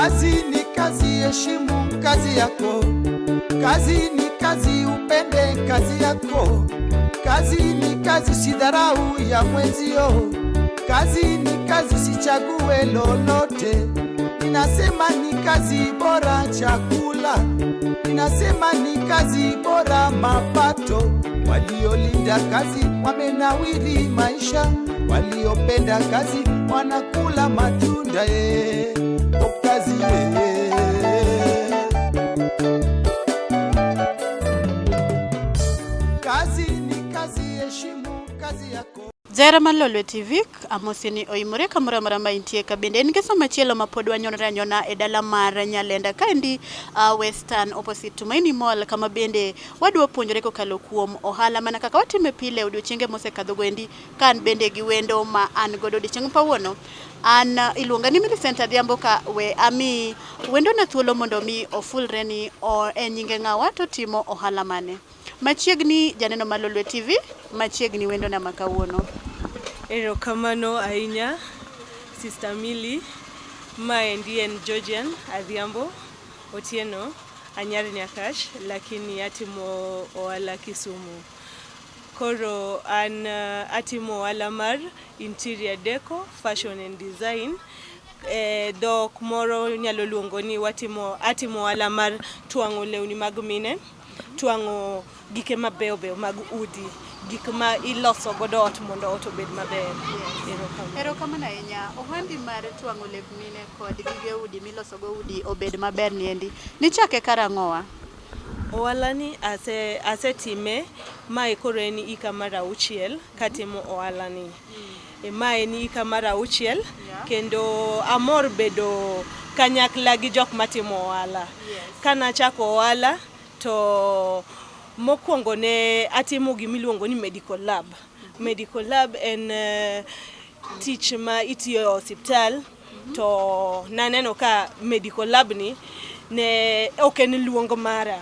Kazi ni kazi, heshimu kazi yako. Kazi ni kazi, upende kazi yako. Kazi ni kazi, sidharau ya mwenzio. Kazi ni kazi, sichague lolote. Ninasema ni kazi bora chakula, ninasema ni kazi bora mapato. Waliolinda kazi wamenawiri maisha, waliopenda kazi wanakula matunda. O kazi eh. Kazi ni kazi, heshimu kazi yako. Jahera mar Lolwe TV, amosi ni oimore kamoro amora ma intie ka bende en ngeso machielo ma pod wanyonore anyona e dala mar Nyalenda kaendi Western opposite Tumaini Mall kama bende wadwa puonjore kokalo kuom ohala mana kaka watime pile odiochienge mosekadho goendi ka an bende gi wendo ma an godo odiochieng' kawuono. An iluonga ni Millicent Adhiambo ka we ami wendona thuolo mondo mi ofulre ni o, en nyinge ng'awa to timo ohala mane. Machiegni janeno mar Lolwe TV, machiegni wendona ma kawuono. Erokamano ahinya, Sister Milly. Maendi en Georgian Adhiambo Otieno, anyar Nyakach, lakini atimo ohala Kisumu. Koro an atimo ohala mar interior deco, fashion and design. E dhok moro nyalo luongo ni watimo atimo ohala mar twang'o lewni mag mine, twang'o gike mabeyo beyo mag udi, gik ma iloso godo ot mondo ot obed maber. Erokamano. Erokamano ahinya. Ohandi mar twang'o lep mine kod gige udi milosogo udi obed maber niendi. Nichake karang'owa? Ohala ni asetime mae koro en hika mar 6 katimo ohala ni. E ma en hika mar 6 kendo amor bedo kanyakla gi jok matimo ohala. Kanachako ohala to mokwongo ne atimo gimiluongo ni medical lab. Medical lab en tich ma itiyo e osiptal to naneno ka medical lab ni ne ok en luong mara.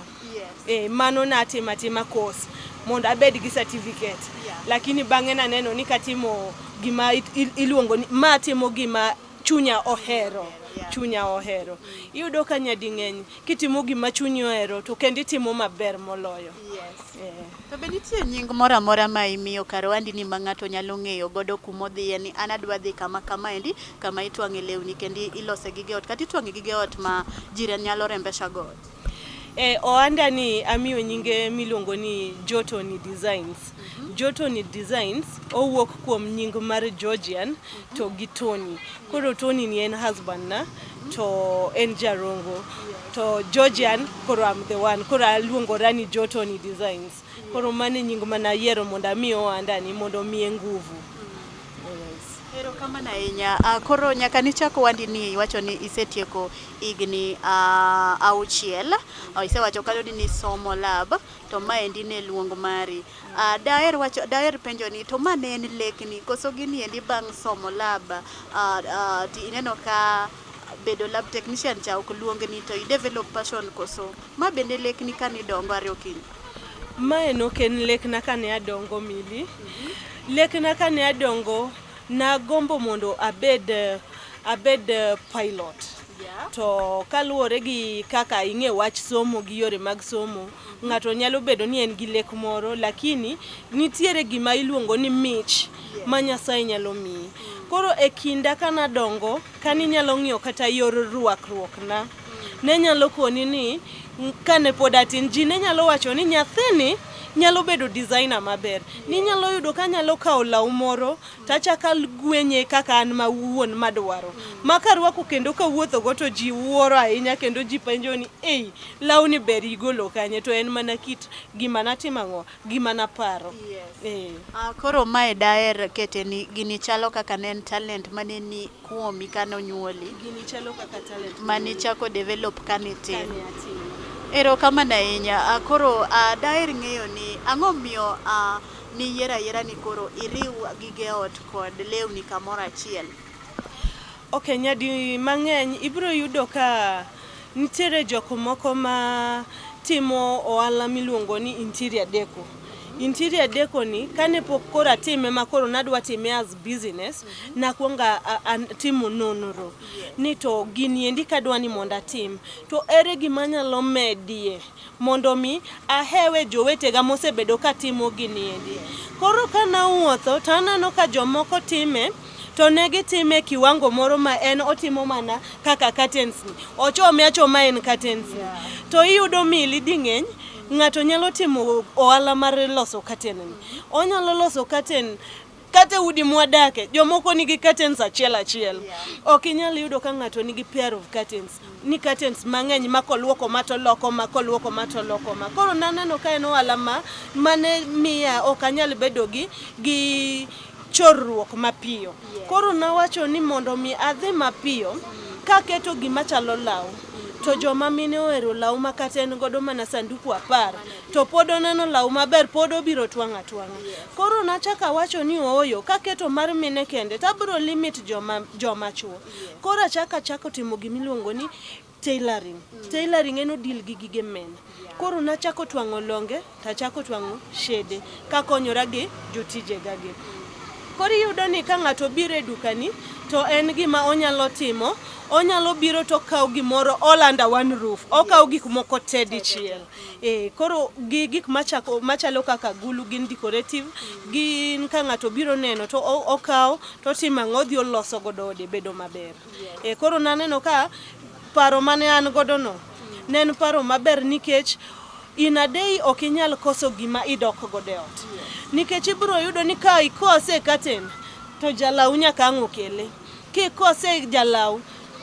E, mano natimo atima course mondo abed gi certificate. Lakini bang'e naneno ni katimo gima iluongo ni ma timo gima chunya ohero. Chunya ohero. Iyudo ka nyading'eny kitimo gima chunyi ohero to kendo itimo maber moloyo. To be nitie nying moro amora ma imiyo kar ohandi ni ma ng'ato nyalo ng'eyo godo kumodhiye ni an adwa dhi kama kama endi kama itwang'e lewni kendo ilose gige ot kata itwang'e gige ot ma jiran nyalo rembesha go ot. E, ohanda ni amiyo nyinge miluongo ni Jotoni Designs. Jotoni Designs owuok kuom nying mar Georgian to gi Tony. Koro Tony ni en husband na to en jarongo. To Georgian koro I'm the one. Koro aluongora ni Jotoni Designs. Koro mano e nying mana ayiero mondo ami ohanda ni mondo omiye nguvu. Yes. Erokamano ahinya. Koro nyaka nichak ohandi ni iwacho ni isetieko higni 6. Isewacho kanyo ni nisomo lab to maendi ne luong mari. Daher wacho daher penjo ni to ma ne en lekni koso gini endi bang' somo lab ineno ka bedo lab technician cha ok luongni to i develop passion koso ma bende lekni kanidongo are okinyi. Mae nok en lekna kane adongo Milly. Lekna kane adongo nagombo mondo abed pilot. To kaluwore gi kaka ing'e wach somo gi yore mag somo, ng'ato nyalo bedo ni en gi lek moro lakini nitiere gima iluongo ni mich ma Nyasaye nyalo miyi. Koro e kinda kanadongo, kaninyalo ng'iyo kata yor rwakruok na, ne nyalo koni ni kane pod atin ji ne nyalo wacho ni nyathini nyalo bedo designer maber. Ninyalo yudo ka anyalo kawo law moro tachako agwenye kaka an mawuon madwaro. Ma karwako kendo kawuotho go to ji wuoro ahinya kendo ji penjo ni ei lawni ber igolo kanye to en mana kit gima natimo ang'o gima naparo. Koro mae daher kete ni gini chalo kaka ne en talent mane ni kuomi kane onyuoli. Gini chalo kaka talent mane ichako develop kane itin. Kane atin. Erokamano ahinya. Koro daher ng'eyo ni ang'o miyo niyiero ayiera ni koro iriw gige ot kod lewni kamoro achiel? Ok, nyadi mang'eny ibiro yudo ka nitiere jok moko ma timo ohala miluongo ni interior deco. Interior deco ni kane pok koro atime ma koro nadwa time as business, nakwongo atimo nonro ni to gini endi kadwa ni mondo atim to ere gima anyalo medie mondo mi ahewe jowetega mosebedo katimo gini endi. Koro ka nawuotho to aneno ka jomoko time to ne gitime e kiwango moro ma en otimo mana kaka curtains ni ochome achoma en curtains ni to iyudo mili ding'eny ng'ato nyalo timo ohala mar loso curtain ni onyalo loso curtain kata e udi mwadake jomoko nigi curtains achiel achiel ok inyal yudo ka ng'ato nigi pair of curtains ni curtains mang'eny ma koluoko ma to loko ma koluoko ma to loko ma koro naneno ka en ohala ma mane miya ok anyal bedo gi chorruok mapiyo koro nawacho ni mondo mi adhi mapiyo kaketo gima chalo law to joma mine ohero law ma kata en godo mana sanduku 10 to pod oneno law maber pod obiro twang'o atwang'a koro nachako awacho ni ooyo kaketo mar mine kende to abiro limit joma chuo koro achako achako timo gimiluongo ni tailoring. Tailoring en odil gi gige men. Koro nachako twang'o longe tachako twang'o shede kakonyora gi jotijega gi. Koro iyudo ni ka ng'ato obiro e dukani to en gima onyalo timo, onyalo biro to okawo gimoro all under one roof. Okawo gik moko te dichiel. Koro gi gik machalo kaka agulu gin decorative, gin ka ng'ato obiro neno to okawo to otimo ang'o odhi oloso godo ode bedo maber. Koro naneno ka paro mane an godo no ne en paro maber nikech in a day ok inyal koso gima idok godo e ot. Nikech ibiro yudo ni ka ikose e curtain to jalaw nyaka ang' okele. Kikose jalaw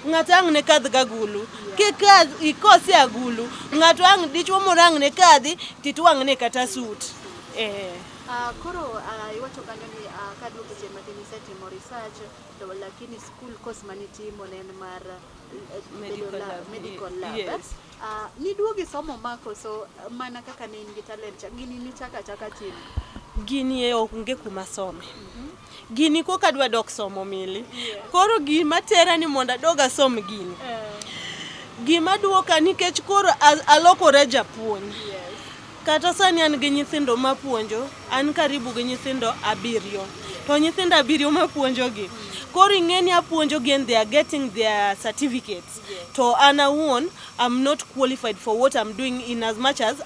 ng'ato ang' ne kadh gagulu. Kikose agulu ng'ato ang' dichuo moro ang' ne kadhi titwang'ne kata sut. Koro iwacho kanyo ni kaduogo chien matin isetimo research to lakini school course manitimo ne en mar medical lab. Medical lab. Yes. Niduogi somo ma koso mana kaka ne in gi talent cha gini nichako achaka timo? Gini e onge kuma some. Gini koka adwa dok somo mili. Koro gima tera ni mondo adog asom gini. Gima duoka nikech koro alokora japuonj. Kata sani an gi nyithindo mapuonjo, an karibu gi nyithindo 7. To nyithindo 7 mapuonjogi. Koro ing'e ni apuonjogi and they are getting their certificates. To an awuon, I'm not qualified for what I'm doing in as much as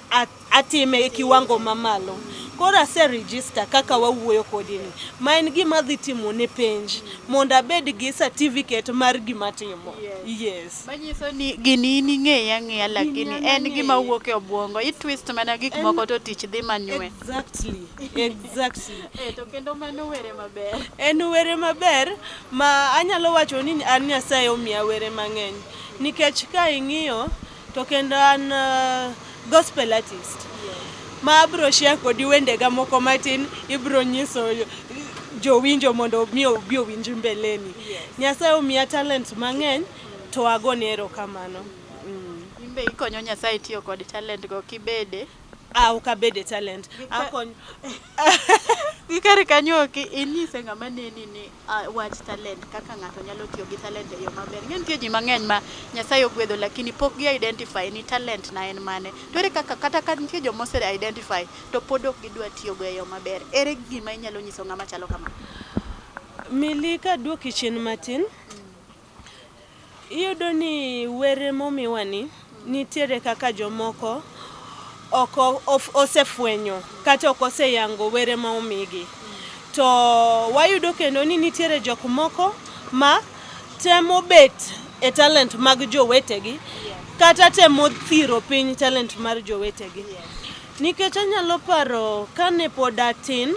atime e kiwango mamalo. Koro ase register kaka wawuoyo kodi ni. Ma en gima adhi timo ne penj mondo abed gi certificate mar gima atimo. Yes. Manyiso ni gini in ing'eye ang'eya lakini en gima wuok e obwongo. I twist mana gik moko to tich dhi manywe. Exactly. Exactly. To kendo mano were maber. En were maber ma anyalo wacho ni an Nyasaye omiya were mang'eny. Nikech ka ing'iyo to kendo an gospel artist. Ma abro share kodi wendega moko matin ibro nyiso jowinjo mondo mi obi owinj mbeleni. Nyasaye omiya talent mang'eny to agone erokamano. Imbe ikonyo Nyasaye tiyo kod talent go kibede? Ok abede talent. Akonyo. Gi kar kanyo ok inyise ng'ama neni ni wach talent kaka ng'ato nyalo tiyo gi talent e yo maber. Ing'e nitie ji mang'eny ma Nyasaye ogwedho lakini pok gi identify ni talent na en mane. To ere kaka kata ka nitie joma ose identify to pod ok gidwa tiyo go e yo maber. Ere gima inyalo nyiso ng'ama chalo kama? Mili kaduoki chien matin, iyudo ni were momiwa ni nitiere kaka jomoko ok osefwenyo kata ok oseyango were ma omigi. To wayudo kendo ni nitiere jok moko ma temo bet e talent mag jowetegi kata temo thiro piny talent mar jowetegi. Nikech anyalo paro kane pod atin,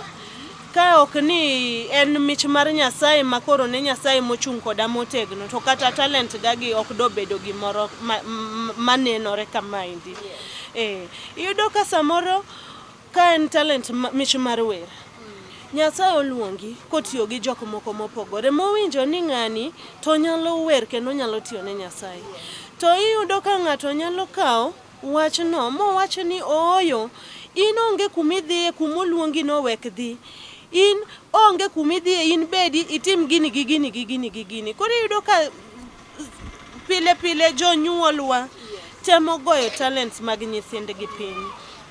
ka ok ni en mich mar Nyasaye ma koro ne Nyasaye mochung' koda motegno, to kata talent gagi ok dobedo gimoro manenore kamaendi. Iyudo ka samoro ka en talent mich mar wer, Nyasaye oluongi kotiyo gi jok moko mopogore mowinjo ni ng'ani to nyalo wer kendo nyalo tiyo ne Nyasaye. To iyudo ka ng'ato nyalo kawo wachno mowach ni ooyo, in onge kumidhiye kumoluongi no wek dhi. In onge kumidhiye in bedi itim gini gi gini gi gini gi gini. Koro iyudo ka pile pile jonyuolwa temo goyo talents mag nyithindgi piny.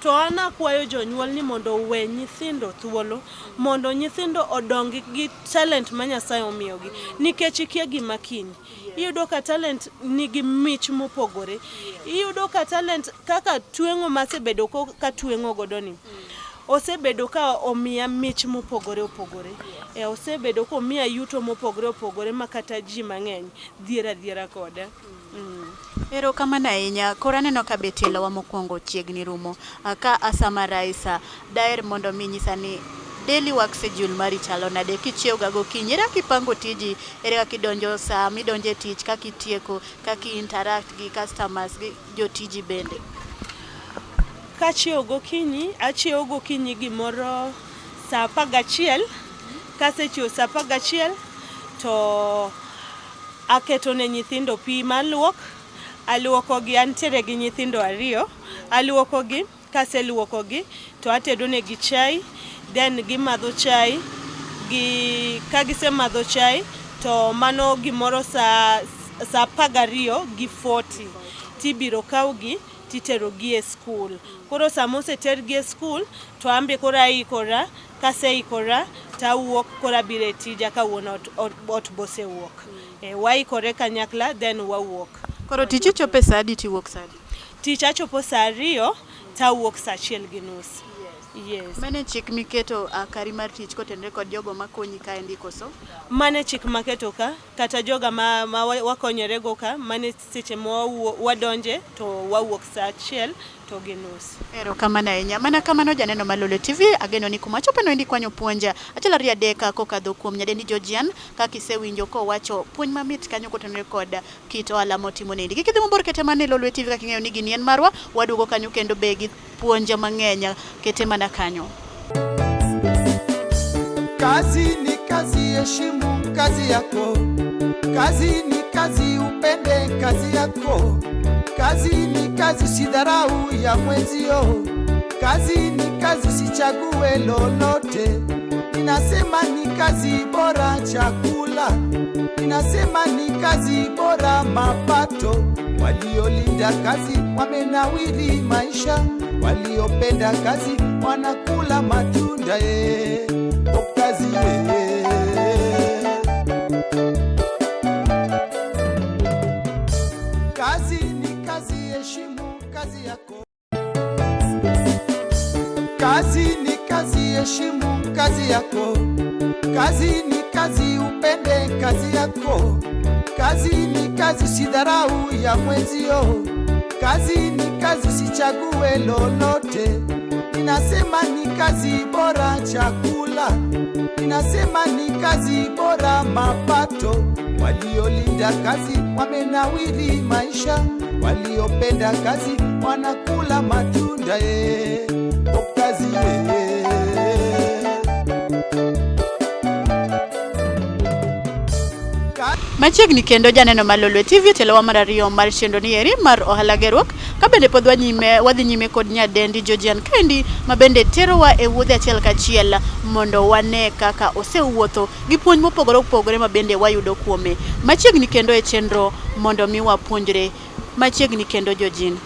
To an akwayo jonyuol ni mondo owe nyithindo thuolo mondo nyithindo odong gi talent ma Nyasaye omiyogi nikech ikia gima kiny. Iyudo ka talent nigi mich mopogore. Iyudo ka talent kaka tweng'o masebedo ka tweng'o godo ni osebedo ka omiya mich mopogore opogore. E, osebedo komiya yuto mopogore opogore ma kata ji mang'eny dhier adhiera koda. Erokamano ahinya. Koro aneno ka be tielowa mokwongo chiegni rumo. Ka a summarize, daher mondo mi inyisa ni daily work schedule mari chalo nade? Kichiew ga gokinyi, ere kaka ipango tiji? Ere kaka idonjo sa midonjo e tich, kaka itieko, kaka i interact gi customers gi jotiji bende? Kachiew gokinyi, achiew gokinyi gimoro saa 11. Kasechiew saa 11 to aketo ne nyithindo pi maluok, aluokogi, antiere gi nyithindo ariyo, aluokogi, kaseluokogi to atedo negi chai, then gimadho chai, gi ka gisemadho chai to mano gimoro saa 12 gi 40 tibiro kawgi titerogi e skul. Koro sama osetergi e skul to an be koro aikora, kaseikora tawuok koro abiro e tija ka wuon ot, ot, ot bosewuok. E, waikore kanyakla then wawuok. Koro tich ichopo e sa adi tiwuok sa adi? Tich achopo saa 2 tawuok saa 1:30. Yes. Mano e chik miketo kari mar tich kotenore kod jogo makonyi kaendi koso? Mano e chik maketo ka, kata joga ma wakonyore go ka, mano e seche ma wadonje to wawuok saa 1 to gi nus. Erokamano ahinya. Mana kamano janeno mar Lolwe TV, ageno ni kuma chope no endi kwanyo puonj achiel ariyo adek kokadho kuom nyadendi Georgian kaka isewinjo kowacho puonj mamit kanyo kotenore kod kit ohala motimo nendi. Kik idhi mabor kete mana e Lolwe TV kaka ing'eyo ni gini en marwa, waduogo kanyo kendo be gi puonj mang'eny kete mana kanyo. Kazi ni kazi, heshimu kazi yako. Kazi ni kazi, upende kazi yako. Kazi ni kazi, usidharau ya mwenzio. Kazi ni kazi, usichague lolote. Ninasema ni kazi bora chakula, ninasema ni kazi bora mapato. Waliolinda kazi wamenawiri maisha, waliopenda kazi wanakula matunda ye. O kazi ye. Kazi ni kazi, heshimu kazi yako. Kazi ni kazi, heshimu kazi yako. Kazi ni kazi, upende kazi yako. Kazi ni kazi, usidharau ya mwenzio. Kazi ni kazi, usichague lolote. Ninasema ni kazi bora chakula, ninasema ni kazi bora mapato. Waliolinda kazi wamenawiri maisha, waliopenda kazi wanakula matunda ye. O kazi ye. Machiegni kendo janeno mar Lolwe TV telowa mar ariyo mar chenro ni eri mar ohala gerruok ka bende pod wanyime wadhi nyime kod nyadendi Georgian Kendi ma bende terowa e wuodhe achiel kachiel mondo wane kaka osewuotho gi puonj mopogore opogore ma bende wayudo kuome. Machiegni kendo e chenro mondo mi wapuonjre. Machiegni kendo Georgine.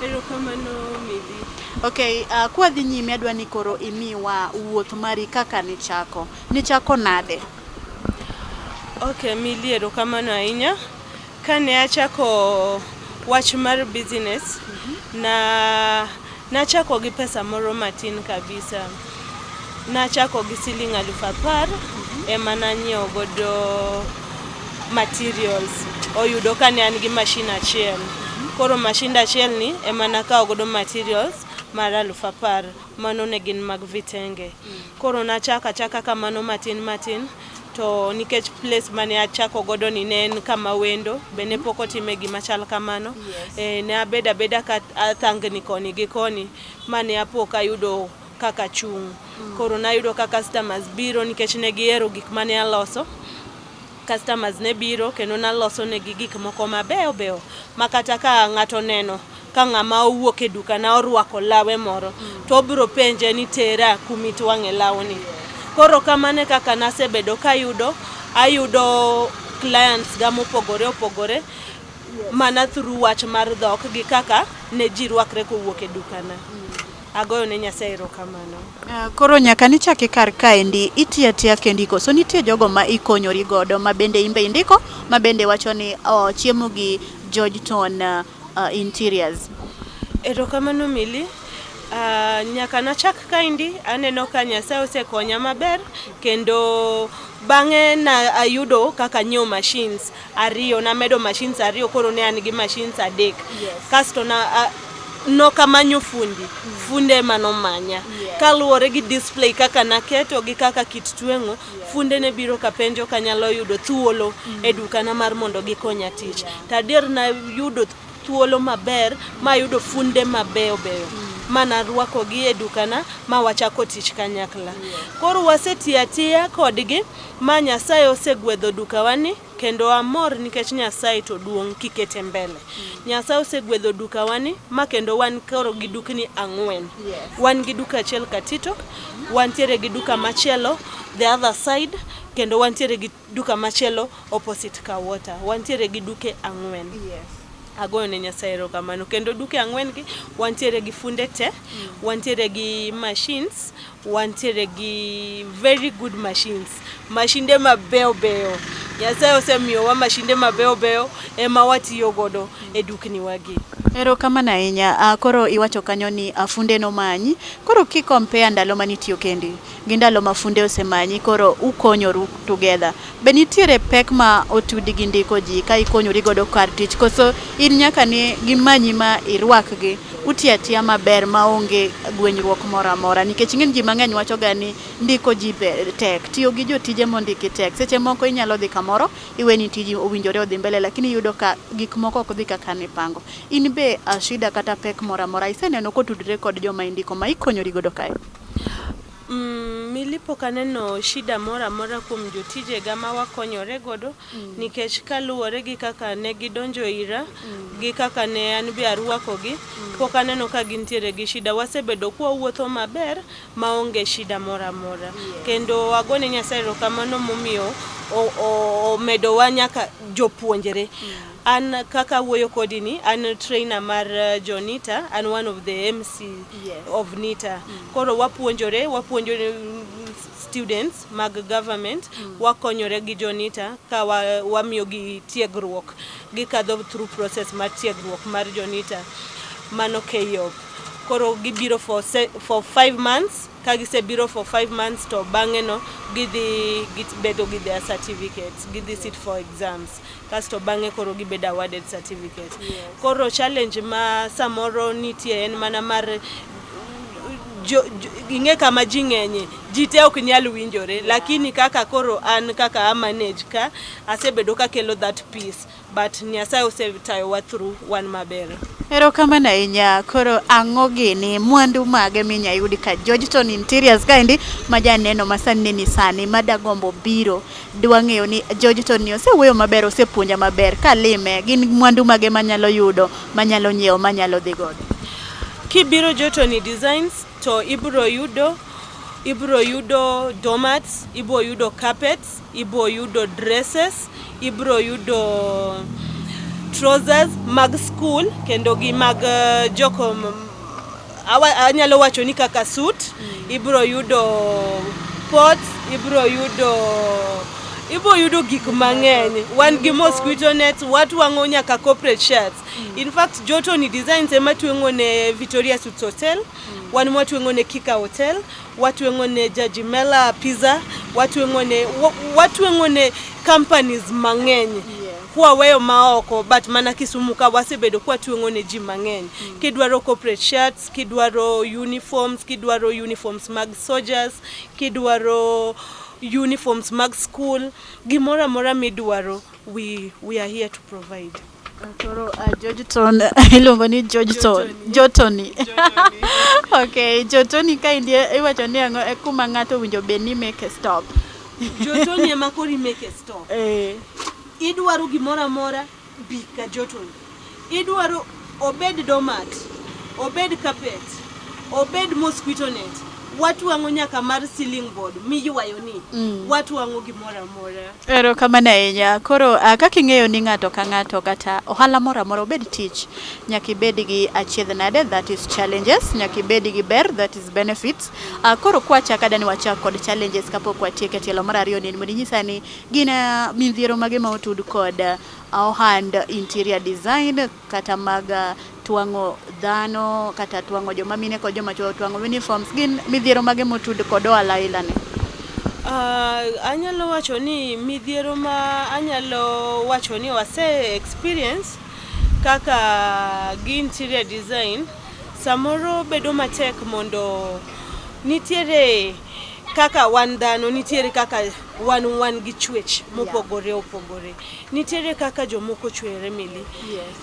Erokamano Milly. Okay, kwadhi nyime adwa ni koro imiwa wuoth mari kaka nichako. Nichako nade? Ok, Milly, erokamano ahinya. Kane achako wach mar business, na nachako gi pesa moro matin kabisa. Nachako gi siling 10,000 ema nanyiewo godo materials. Oyudo ka ne an gi machine achiel. Koro machine achiel ni ema nakawo godo materials mar 10,000. Mano ne gin mag vitenge. Koro nachako achaka kamano matin matin to nikech place mane achako godo ni ne en kama wendo be ne pok otime gima chal kamano. Yes. E, ne abedo abeda ka athangni koni gi koni mane apo kayudo kaka chung'. Koro nayudo ka customers biro nikech ne gihero gik mane aloso. Customers ne biro kendo naloso negi gik moko mabeyo beyo ma kata ka ng'ato oneno ka ng'ama owuok e duka na orwako lawe moro to obiro penje ni tera kumitwang'e lawni. Koro kamano e kaka nasebedo kayudo ayudo clients ga mopogore opogore mana through wach mar dhok gi kaka ne ji rwakre kowuok e dukana. Agoyo ne Nyasaye erokamano. Koro nyaka nichaki kar kaendi itiyo atiya kendi koso nitie jogo ma ikonyori godo ma bende in be indiko ma bende wacho ni oh, chiemo gi Georgetown Interiors? Erokamano Milly. Nyaka nachak kaendi aneno ka Nyasaye osekonya maber kendo bang'e na ayudo kaka anyiewo machines ariyo, namedo machines ariyo koro ne an gi machines adek. Kasto na nokamanyo fundi, funde ema nomanya. Kaluwore gi display kaka naketo gi kaka kit tweng'o, funde ne biro kapenjo kanyalo yudo thuolo e dukana mar mondo gikonya tich. To adier nayudo thuolo maber mayudo funde mabeyo beyo manarwakogi e dukana ma wachako tich kanyakla. Koro wasetiyo atiya kodgi ma Nyasaye osegwedho dukawani kendo amor nikech Nyasaye to duong' kikete mbele. Nyasaye osegwedho dukawani ma kendo wan koro gi dukni ang'wen. Wan gi duka achiel Katito, wantiere gi duka machielo the other side, kendo wantiere gi duka machielo opposite Kawota. Wantiere gi duke ang'wen. Agoyo ne Nyasaye erokamano. Kendo duke ang'wen gi wantiere gi funde te, wantiere gi machines, wantiere gi very good machines. Mashinde mabeyo beyo. Nyasaye osemiyowa mashinde mabeyo beyo ema watiyo godo e dukni wagi. Erokamano ahinya. Koro iwacho kanyo ni funde nomanyi. Koro ki compare ndalo manitiyo kendi gi ndalo ma funde osemanyi koro ukonyoru together. Be nitiere pek ma otudi gi ndiko ji ka ikonyori godo kar tich koso in nyaka ni gimanyi ma irwakgi utiyo atiya maber maonge gwenyruok moro amora nikech ing'eni ji mang'eny wacho ga ni ndiko ji tek tiyo gi jotije mondiki tek seche moko inyalo dhi kamoro iwe ni tiji owinjore odhi mbele lakini iyudo ka gik moko ok dhi kaka nipango. In be shida kata pek moro amora iseneno kotudore kod joma indiko ma ikonyori godo kae? Milly pok aneno shida moro amora kuom jotijega ma wakonyore godo nikech kaluwore gi kaka ne gidonjo ira gi kaka ne an be arwakogi pok aneno ka gintiere gi shida. Wasebedo kwawuotho maber maonge shida moro amora. Kendo agone Nyasaye erokamano momiyo omedowa nyaka jopuonjre. An kaka awuoyo kodi ni, an trainer mar jo NITA, an one of the MC of NITA. Koro wapuonjore, wapuonjore students mag government, wakonyore gi jo NITA ka wamiyogi tiegruok. Gikadho through process mar tiegruok mar jo NITA, mano KYEOP. Koro gibiro for 5 months, ka gisebiro for 5 months to bang'e no gidhi gibedo gi their certificates, gidhi sit for exams. Kasto bang'e koro gibedo awarded certificate. Koro challenge ma samoro nitie en mana mar ing'e kama ji ng'enye, ji te ok nyal winjore, lakini kaka koro an kaka a manage ka, asebedo kakelo that peace, but Nyasaye osetayowa through wan maber. Erokamano ahinya. Koro ang'o gini mwandu mage minya yudi ka Georgetown Interiors kaendi ma janeno ma sani neni sani madagombo biro dwa ng'eyo ni Georgetown ni osewuoyo maber osepuonja maber kalime gin mwandu mage manyalo yudo manyalo nyiewo manyalo dhi godo. Kibiro Jotoni Designs to ibiro yudo doormats, ibiro yudo carpets, ibiro yudo dresses, ibiro yudo trousers mag school kendo gi mag joko anyalo wacho ni kaka suit, ibiro yudo pots, ibiro yudo gik mang'eny. Wan gi mosquito nets, watwang'o nyaka corporate shirts. In fact, Jotoni Designs ema tweng'o ne Victoria Suites Hotel, wan mwatweng'o ne Kika Hotel, watweng'o ne Jajimela Pizza, watweng'o ne companies mang'eny. Kwaweyo maoko but mana Kisumu ka wasebedo kwatweng'o ne ji mang'eny. Kidwaro corporate shirts, kidwaro uniforms, kidwaro uniforms mag soldiers, kidwaro uniforms mag school, gimoro amora midwaro, we are here to provide. Koro Georgetown iluongo ni Georgetown Jotoni. Okay, Jotoni kaendi iwacho ni ang'o e kuma ng'ato owinjo bed ni make a stop. Jotoni ema koro i make a stop. Idwaro gimoro amora, bi ka Jotoni. Idwaro obed doormat, obed carpet, obed mosquito net. Watwang'o nyaka mar ceiling board miywayo ni. Watwang'o gimoro amora. Erokamano ahinya. Koro kaka ing'eyo ni ng'ato ka ng'ato kata ohala moro amora obed tich, nyaka ibed gi achiedh nade, that is challenges, nyaka ibed gi ber, that is benefits. Koro kwachako adani wachak kod challenges kapok watieko e tielo mar ariyo ni mondo inyisa ni gin midhiero mage ma otud kod ohand interior design kata mag twang'o dhano kata twang'o joma mine kod joma chuo, twang'o uniforms, gin midhiero mage motud kod ohala aila ni? Anyalo wacho ni midhiero ma anyalo wacho ni wase experience kaka gi interior design samoro bedo matek mondo nitiere kaka wan dhano, nitiere kaka wan gi chwech mopogore opogore. Nitiere kaka jomoko chweyore Mili.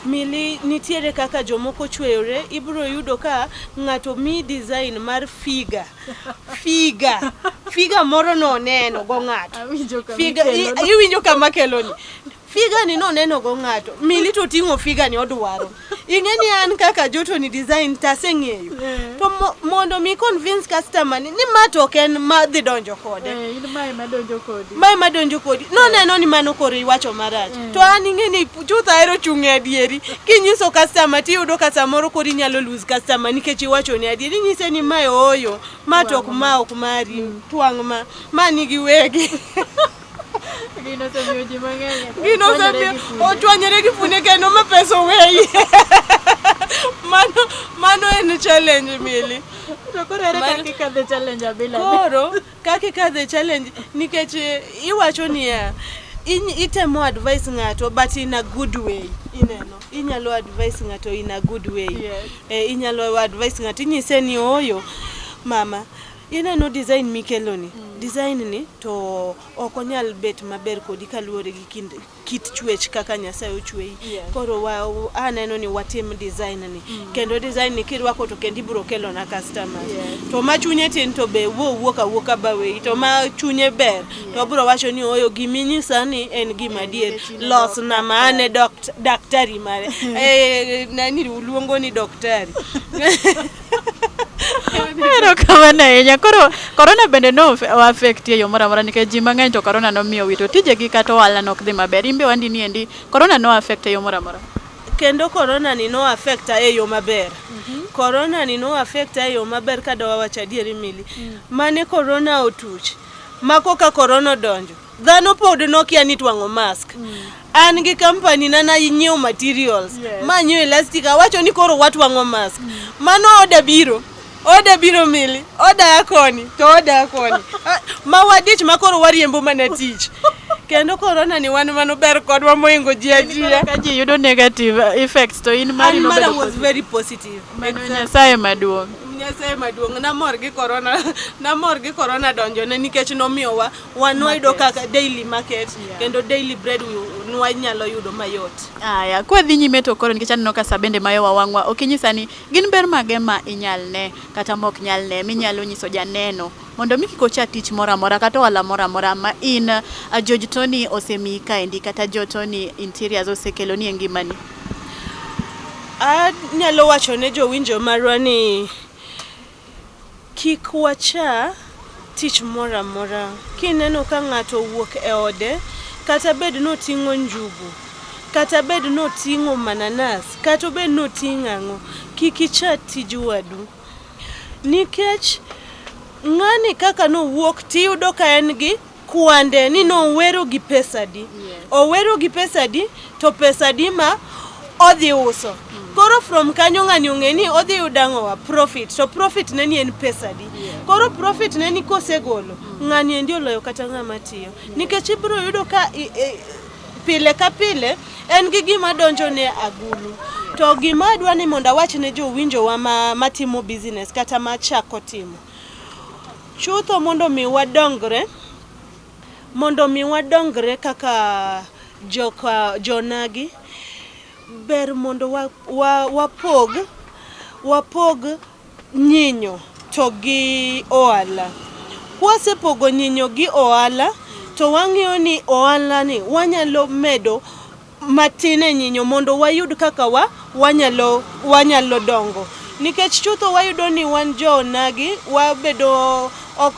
Mili nitiere kaka jomoko chweyore, ibiro yudo ka ng'ato mi design mar figa. Figa. Figa moro noneno go ng'ato. Figa iwinjo kama keloni. Figa ni noneno go ng'ato. Mili to ting'o figa ni odwaro. Ing'e ni an kaka Jotony Design taseng'eyo. To mondo mi convince customer ni ma to ok en ma dhi donjo kode. In mae madonjo kodi. Mae madonjo kodi. Noneno ni mano koro iwacho marach. To an ing'e ni chuth ahero chung' e adieri. Kinyiso customer tiyudo ka samoro koro inyalo lose customer nikech iwacho ne adieri. Inyise ni mae ooyo. Ma to ok ma ok mari. Twang' ma. Ma nigi wegi. Gino osemiyo ji mang'eny Gino osemiyo ochwanyore gi funde kendo ma pesa oweyi. Mano en challenge Mili. To koro ere kaka ikadhe challenge abila ni? Koro kaka ikadhe challenge nikech iwacho niya itemo advice ng'ato but in a good way. Ineno, inyalo advice ng'ato in a good way. Inyalo advice ng'ato inyise ni ooyo mama ineno design mikelo ni. Design ni to ok onyal bet maber kodi kaluwore gi kit chwech kaka Nyasaye ochweyi. Koro aneno ni watim design ni. Kendo design ni kirwako to kendo ibiro kelo na customers. To ma chunye tin to be wuok awuoka baweyi. To ma chunye ber to obiro wacho ni oyo giminyisa ni en gima adier. Losna ma an e daktari mare. Nani luongo ni daktari. Erokamano ahinya. Koro corona bende no affect e yo moro amora nikech ji mang'eny to corona nomiyo wito tijegi kata ohala nok dhi maber. In be wandi ni endi corona no affect e yo moro amora. Kendo corona ni no affect e yo maber. Corona ni no affect e yo maber kadwa wacho adieri Mili. Mane corona otuch. Mako ka corona odonjo. Dhano pod nokia ni twang'o mask. An gi company na nanyiewo materials. Ma nyiewo elastic awacho ni koro watwang'o mask. Mano oda biro. Oda biro Mili. Oda koni to oda koni. Ma wadich ma koro wariembo mana tich. Kendo corona ni wan mano ber kodwa moingo ji ajia. Ka ji yudo negative effects to in mari An mara nobedo was very positive. Mano Nyasaye maduong'. Nyasaye maduong'. Namor gi corona. Namor gi corona donjone nikech nomiyowa wan wayudo kaka daily market kendo daily bread nwanyalo yudo mayot. Aya, kwadhi nyime to koro nikech aneno ka sa bende mayowa wang'wa, ok inyisa ni gin ber mage ma inyal ne kata ma ok nyal ne minyalo nyiso janeno mondo mi kik ocha tich moro amora kata ohala moro amora ma in George Tony osemiyi kaendi kata Jo Tony Interiors osekeloni e ngimani. Anyalo wacho ne jowinjo marwa ni kik wacha tich moro amora. Kineno ka ng'ato owuok e ode, kata bed noting'o njugu, kata bed noting'o mananas, kata bed noting'o ang'o, kik icha tij wadu. Nikech ng'ani kaka nowuok tiyudo ka en gi kwande ni nowero gi pesadi. Owero gi pesadi to pesadi ma odhi uso. Koro from kanyo ng'ani ong'e ni odhi yudo ang'owa profit to profit ne ni en pesadi. Koro profit ne ni kosegolo ng'ani endi oloyo kata ng'ama tiyo. Nikech ibiro yudo ka pile ka pile en gi gima donjo ne agulu. To gima adwa ni mondo awach ne jowinjowa matimo business kata machako timo. Chutho mondo mi wadongre, mondo mi wadongre kaka joka jonagi, ber mondo wapog nyinyo to gi ohala. Kwasepogo nyinyo gi ohala, to wang'iyo ni ohala ni wanyalo medo matin e nyinyo mondo wayud kaka wanyalo dongo. Nikech chutho wayudo ni wan jo onagi wabedo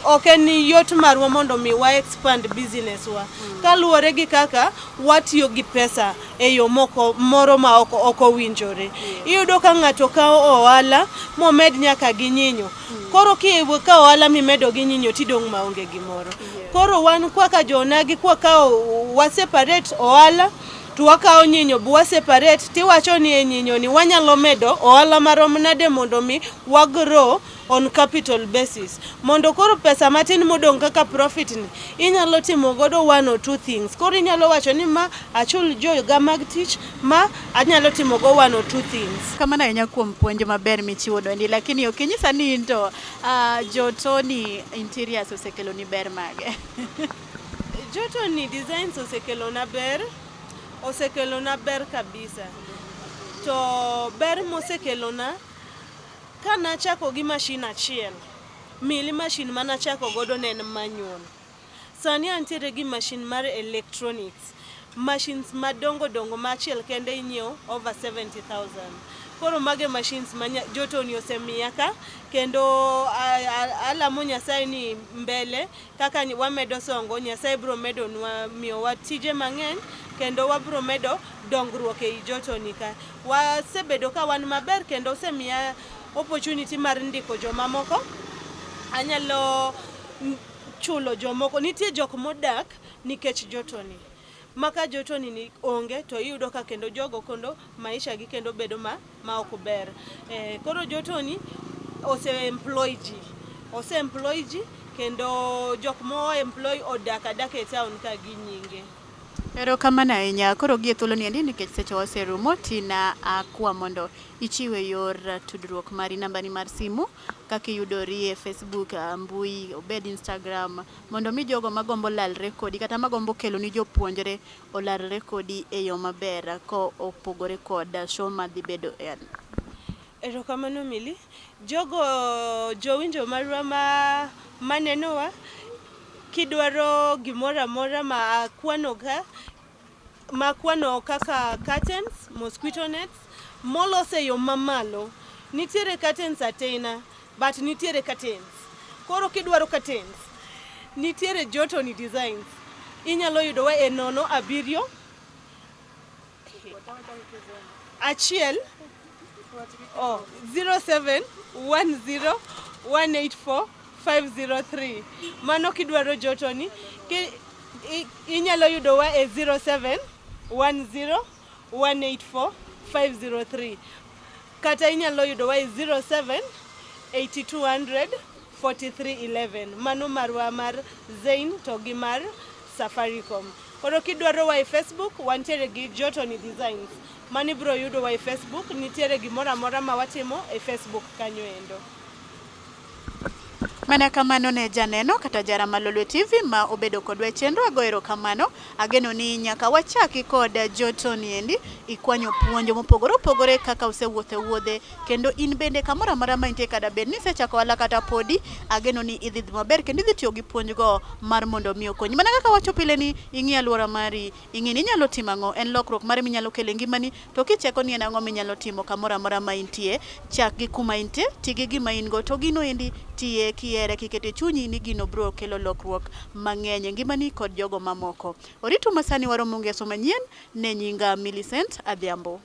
ok en yot marwa mondo mi wa expand business wa. Kaluwore gi kaka watiyo gi pesa e yo moko moro ma ok owinjore. Iyudo ka ng'ato kawo ohala momed nyaka gi nyinyo. Koro kikawo ohala mimedo gi nyinyo tidong' maonge gimoro. Koro wan kaka jo onagi kwakawo wa separate ohala to wakawo nyinyo bu wa separate tiwacho ni e nyinyo ni wanyalo medo ohala marom nade mondo mi wa grow on capital basis. Mondo koro pesa matin modong' kaka profit ni inyalo timo godo one or two things. Koro inyalo wacho ni ma achul joga mag tich, ma anyalo timo go one or two things. Kamano ahinya kuom puonj maber michiwo noendi, lakini ok inyisa ni in to jo Tony Interiors osekeloni ber mage? Jotony Designs osekelona ber, osekelona ber kabisa. To ber mosekelona, kanachako gi mashin achiel, mili mashin manachako godo ne en manual. Sani antiere gi mashin mar electronics, machines madongo dongo ma achiel kende inyiewo over 70,000. Koro mago e machines ma Jotony osemiya ka, kendo alamo Nyasaye ni mbele kaka wamedo songo, Nyasaye biro medonwa miyowa tije mang'eny kendo wabiro medo dongruok ei Jotony ka. Wasebedo ka wan maber kendo osemiya opportunity mar ndiko jomamoko. Anyalo chulo jomoko. Nitie jok modak nikech Jotony. Ma ka Jotony ni onge to iyudo ka kendo jogo kendo maisha gi kendo bedo ma ok ber. Koro Jotony ose employ ji. Ose employ ji kendo jok mo employ odak adaka e town ka gi nyinge. Erokamano ahinya. Koro gie thuolo ni endi nikech seche oserumo, Tina akwa mondo ichiwe yor tudruok mari, nambani mar simu, kaka iyudori e Facebook, mbui, obed Instagram, mondo mi jogo magombo lalre kodi kata magombo keloni jopuonjre olalre kodi e yo maber ko opogore kod show madhi bedo e Erokamano Milly. Jogo jowinjo marwa manenowa, kidwaro gimoro amora ma akwano ka, makwano kaka curtains, mosquito nets, molos e yo mamalo. Nitiere curtains atena, but nitiere curtains. Koro kidwaro curtains, nitiere Jotony Designs. Inyalo yudowa e 0 7 1 07 10 184 503. Mano kidwaro Jotony, inyalo yudowa e 07 10 184 503. Kata inyalo yudowa e 07 8200 4311. Mano marwa mar Zain to gi mar Safaricom. Koro kidwaro wa e Facebook, wantiere gi Jotony Designs. Mano ibiro yudowa e Facebook, nitiere gimoro amora ma watimo e Facebook kanyo endo. Mana kamano ne janeno kata jara Malolwe TV ma obedo kodwa e chenro, ago erokamano. Ageno ni nyaka wachaki kod Jotony endi, ikwanyo puonj mopogore opogore kaka osewuotho e wuodhe, kendo in bende kamoro amora ma intie kada bed ni isechako ohala kata podi, ageno ni idhi dhi maber kendo idhi tiyo gi puonjgo mar mondo mi okonyi. Mana kaka wacho pile ni ing'i alwora mari, ing'i ni inyalo timo ang'o, en lokruok mare minyalo kelo e ngimani, to kicheko ni en ang'o minyalo timo kamoro amora ma intie, chak gi kuma intie, ti gi gima in go, to gino endi tiye kihere kiketo e chunyi ni gino biro kelo lokruok mang'eny e ngimani kod jogo mamoko. Oritu masani waromo ngeso manyien ne nyinga Millicent Adhiambo.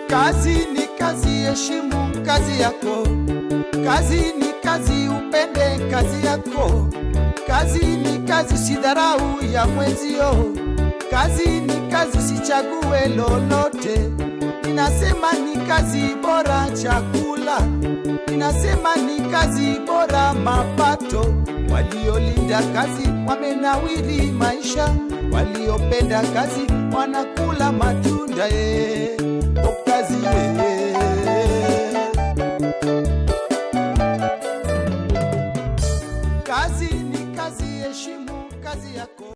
Kazi ni kazi, heshimu kazi yako. Kazi ni kazi, upende kazi yako. Kazi ni kazi, usidharau ya mwenzio. Kazi ni kazi, usichague lolote. Ninasema ni kazi bora chakula, ninasema ni kazi bora mapato. Waliolinda kazi wamenawiri maisha, waliopenda kazi wanakula matunda. O kazi ye. Kazi ni kazi, heshimu kazi yako.